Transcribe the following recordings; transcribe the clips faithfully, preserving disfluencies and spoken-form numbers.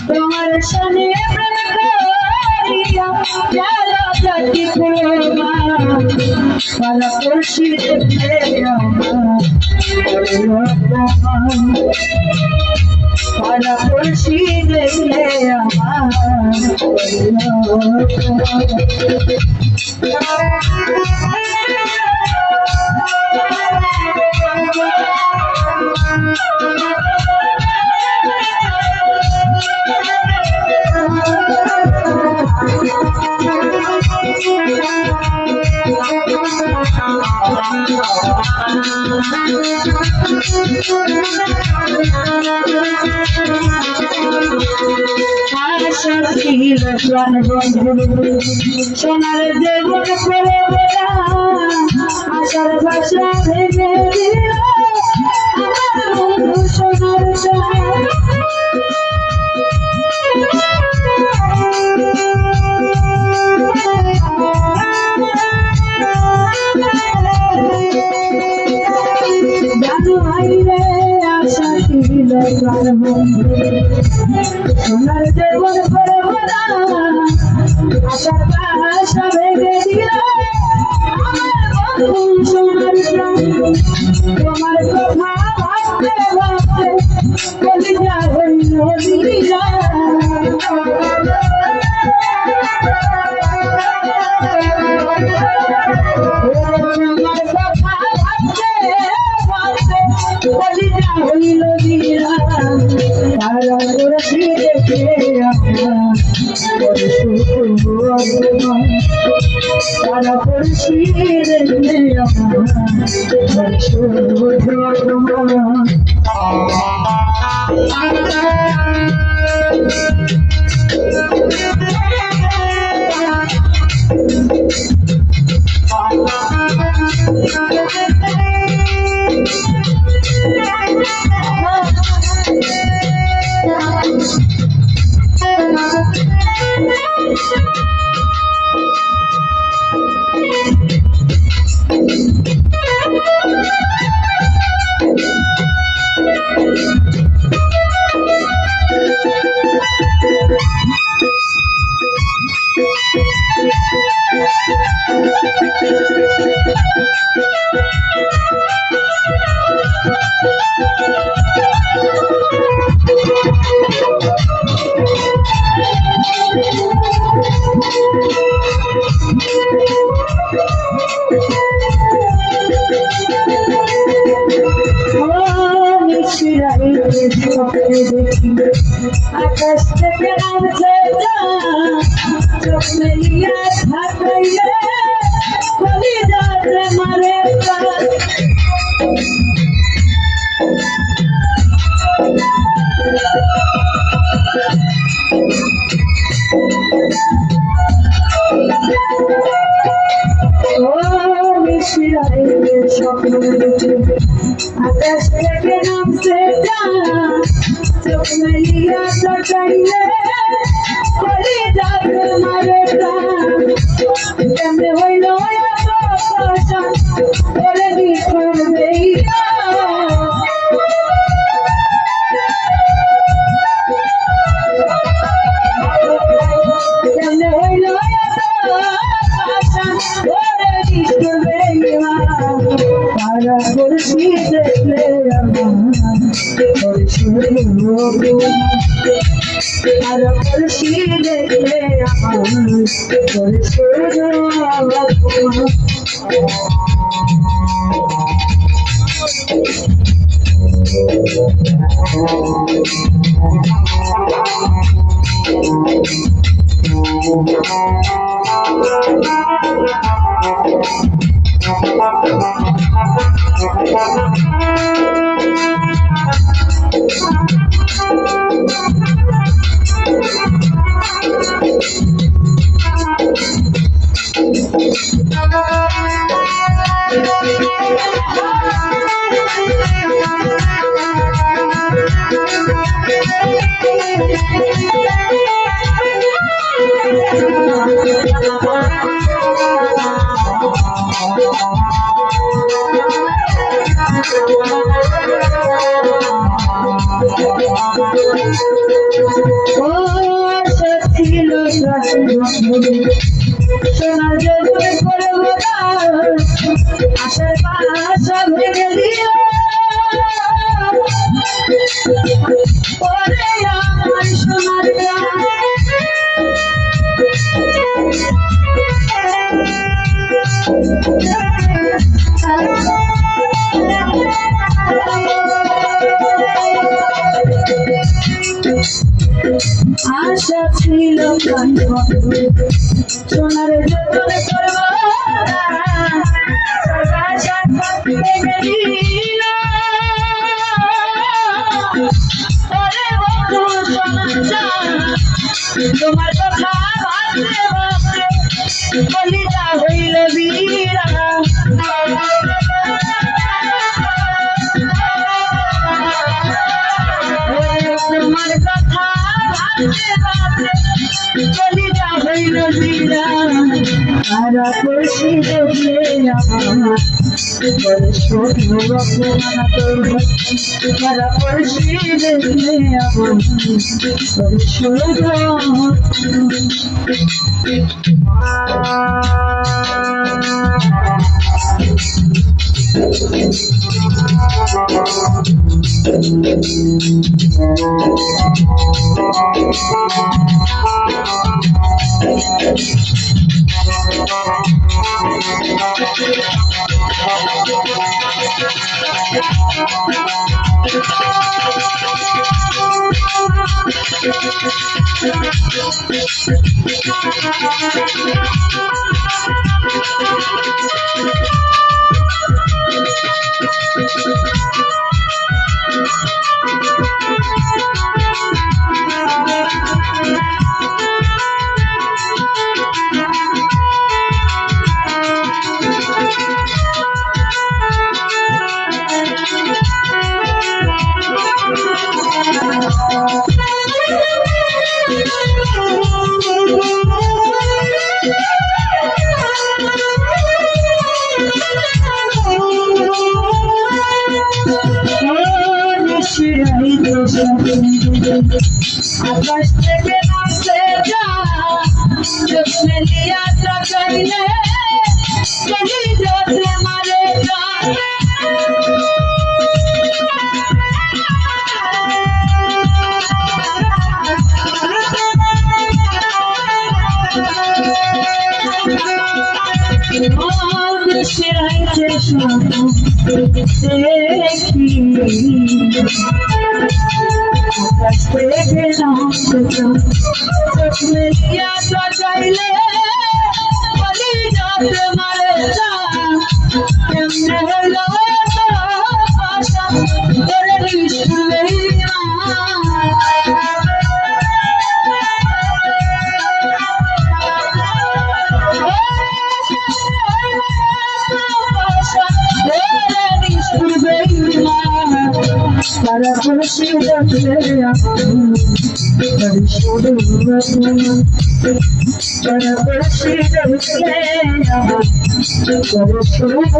তোমার সনে প্রেম করিয়া গেল জাতি কুরবান। পাড়া পড়শি দেখলে আমার করল অপমান। পাড়া পড়শি দেখলে আমার করল অপমান। আশা ছিল প্রাণ বন্ধু, সোনার জীবন করে বেড়া, আশার বাসা ভেঙে দিল আমার বন্ধু সোনার চাঁদ। জানো ভাই রে, আশা ছিল প্রাণ বন্ধু, সোনার জীবন করে বেড়া, আশার বাসা ভেঙে দিল আমার বন্ধু সোনার চাঁদ। তোমার কথা ভাবতে ভাবতে কলিজা হইল দিলা। তোমার কথা ভাবতে ভাবতে কলিজা হইল দিলা। তারা তোর ফিরে আমার তারা পড়শি দেখলে আমার আকাশ থেকে নামছে চাঁদ, চোখ মেলিয়া থাকলে কলিজাতে মারে প্রাণ। ও মিশিরাইলে স্বপ্ন দেখি, আকাশ থেকে নামছে চাঁদ, চোখ মেলিয়া তাকাইলে কলিজাতে মারে প্রাণ। কেমনে হইল এত পাষাণ, ওরে নিষ্ঠুর বেইমান। কেমনে হইল এত পাষাণ, ওরে নিষ্ঠুর বেইমান। তারা পড়শি দেখলে আমার, পড়শি তারা পড়শি দেখলে আমার, পড়শি ও সখী লোক, সোনার জগতে করব না, আশার বাসা ভেঙে দিও। ওরে আমার সোনার প্রাণ। আশা ছিল কাঞ্চন, সোনার জগতে করব না, আশা থাকতে গেলি না। ওরে বন্ধু, তোমার কথা ভাবতে ভাবতে কলিজা হইল বিরান। তোমার কথা ভাবতে ভাবতে কলিজা হইল বিরান। তারা পড়শি দেখলে আমার বড় শোক অপমান করবে। তারা পড়শি দেখলে আমার বড় শোক। আকাশ থেকে নামতে যা, চোখ মেলিয়া তাকাইলে, চলি যাতে মারে যা। তারা খুশি দেখলে আমার, তারা খুশি দেখলে আমার, তারা খুশি।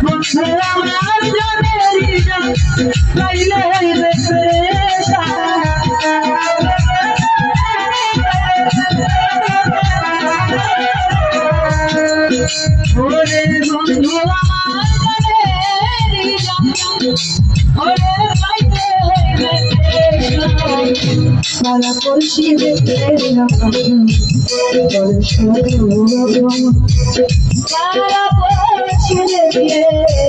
বন্ধু আমার জানের জান, পাইলে হইবে প্রেশান। ওরে বন্ধু আমার জানের জান, ওরে পাইলে হইবে প্রেশান। তারা পড়শি দেখে আমার, তারা পড়শি দেখে আমার।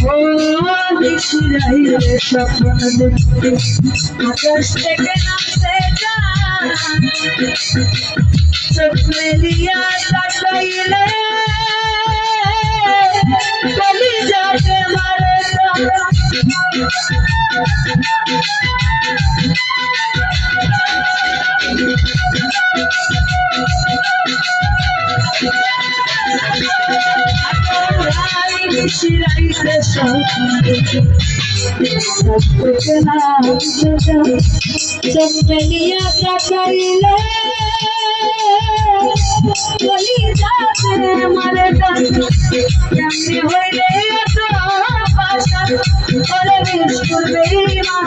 ও নিশিরাইলে স্বপ্ন দেখি, আকাশ থেকে নামছে চাঁদ। চোখ মেলিয়া তাকাইলে কলিজাতে মারে টান। চোখ মেলিয়া তাকাইলে কলিজাতে মারে টান। কেমনে হইলে এত ভালোবাসা, ওরে নিষ্ঠুর বেঈমান।